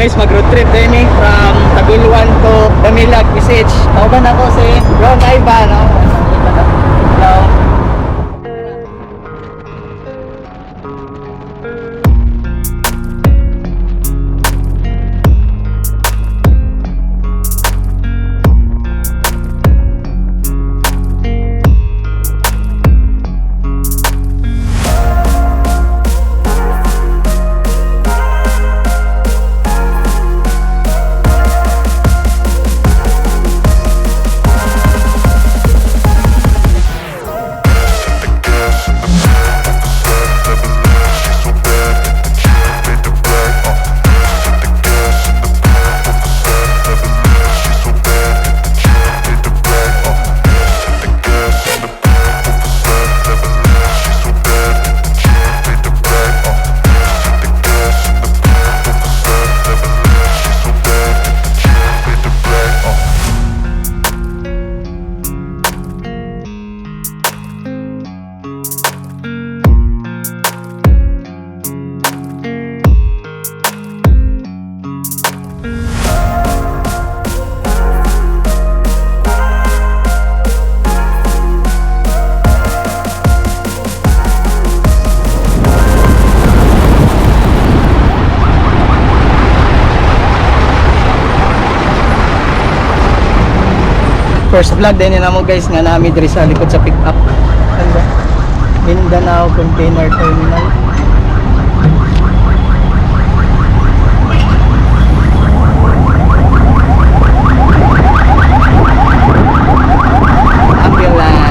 Guys, mag road trip din mi from Taguluan to Damilag, PCH. Kauban ako si Ron Ivan, no? Hello. Hit the gas in the back, off the set, never left. She's so bad, hit the chair, fade to black. Hit the gas in the back, off the set, never left. She's so bad, hit the chair, fade to black. Hit the gas in the back, off the set, never left. She's so bad, hit the chair, fade to black. Hit the gas in the back, off the set, never left. She's so bad, hit the chair, fade to black. First vlog din na mo, guys, nga nami diri sa likod sa pick up. Ano ba? Mindanao Container Terminal. Ambulance.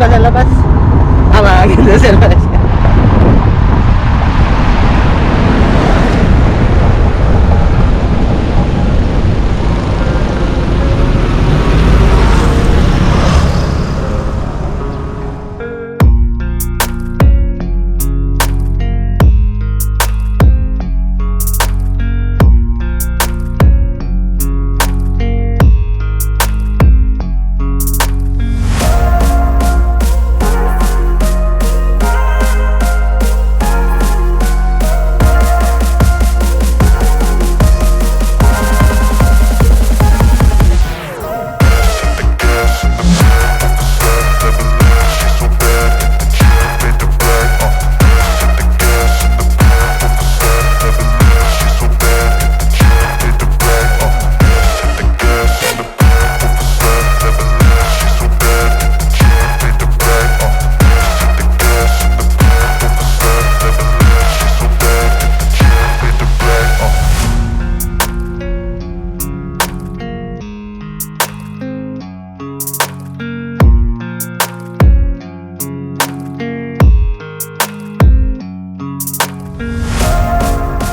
Mahangin ba sa labas? Ah, mahangin ba sa labas? Hit the gas in the back of the set, never left. She's so bad, hit the chair, fade to black. Hit the gas in the back of the set, never left. She's so bad, hit the chair, fade to black. Hit the gas in the back of the set, never left. She's so bad, hit the chair, fade to black. Hit the gas in the back of the set, never left. She's so bad, hit the chair, fade to black.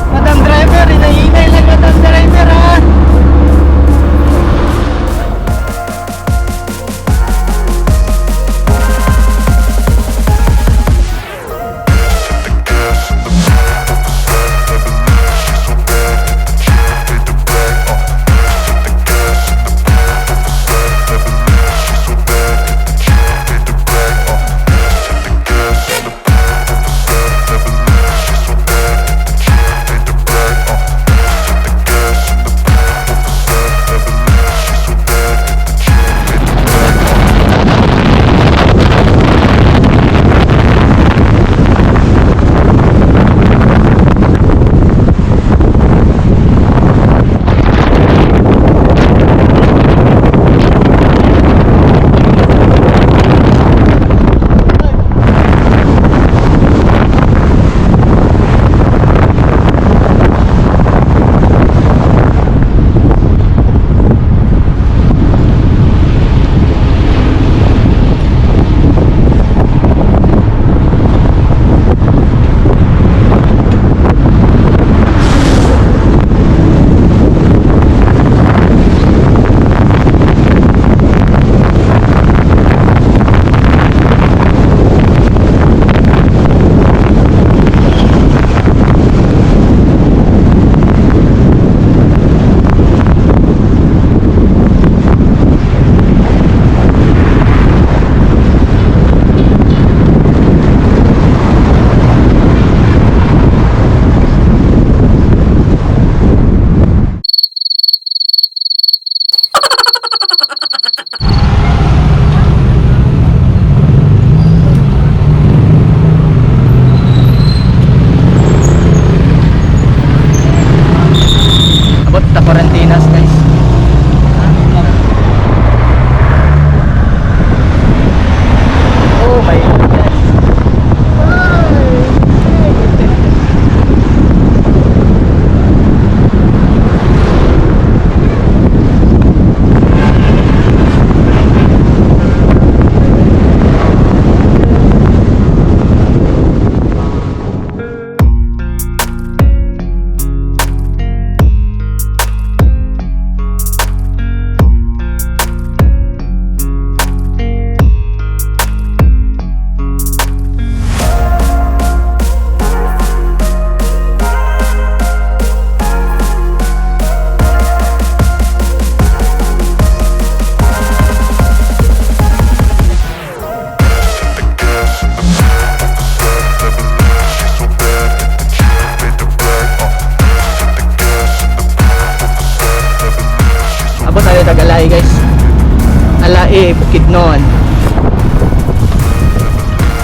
Madam driver, inahinay lang, madam driver, ha? Hit the gas in the back of the set, never left. She's so bad, hit the chair, fade to black. Hit the gas in the back of the set, never left. She's so bad, hit the chair, fade to black. Hit the gas in the back of the set, never left. She's so bad, hit the chair, fade to black. Hit the gas in the back of the set, never left. She's so bad, hit the chair, fade to black. Abot ta Quarantinas, guys. Oh my goodness. Hit the gas in the back of the set, never left. She's so bad, hit the chair, fade to black. Hit the gas in the back of the set, never left. She's so Abot tayo tag Alae, guys. Alae, Bukidnon.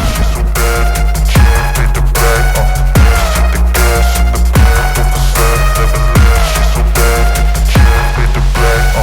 She's so bad, hit the chair, fade to black. Hit the gas in the back of the set, never left. She's so bad, hit the chair, fade to black.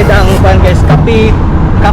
Located ang kuan, guys, Cafe Cafe 1415 nga coffee shop. Fade to black. Hit the gas in the back of the set, never left. She's so bad, hit the chair, fade to black. Hit the gas in the back of the set, never left. She's so bad, hit the chair, fade to black. Hit the gas in the back of the set, never left. She's so bad, hit the chair, fade to black. Hit the gas in the back of the set, never left. She's so bad, hit the chair, fade to black. Hit the gas in the back of the set, never left. She's so bad, hit the chair.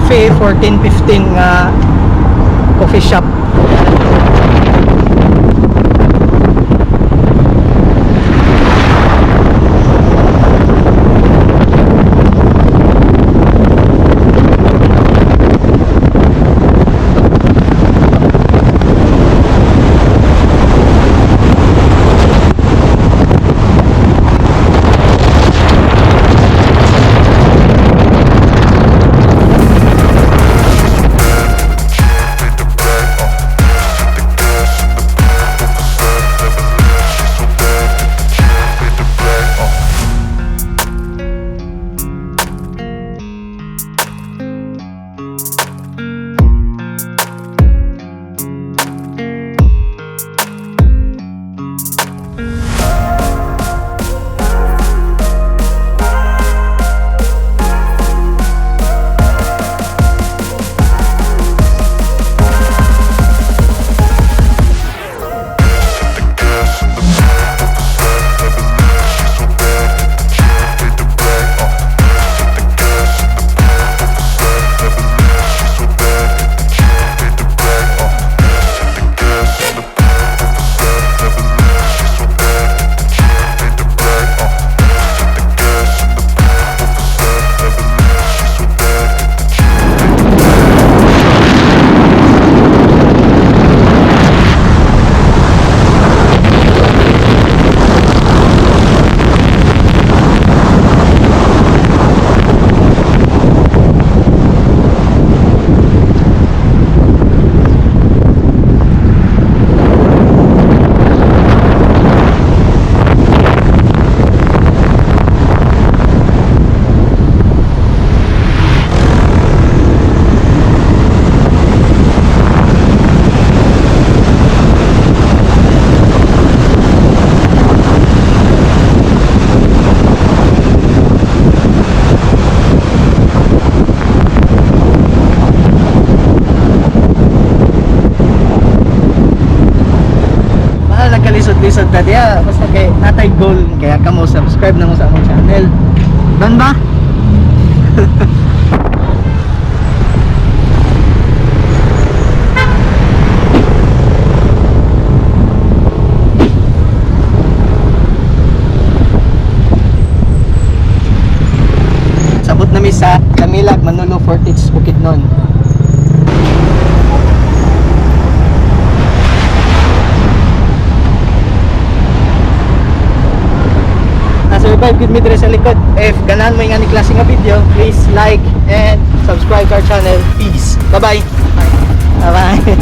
Mahal, nagkalisod-lisod na diya. Basta kay natay goal kaya kamo subscribe na mo sa among channel. Dan ba? Sabot na mi sa Kamilag, Manolo Fortich, Bukidnon. Na-survive gud mi diri sa likod. If ganahan mo yung ani klase nga video, please like and subscribe to our channel. Peace. Bye-bye. Bye-bye.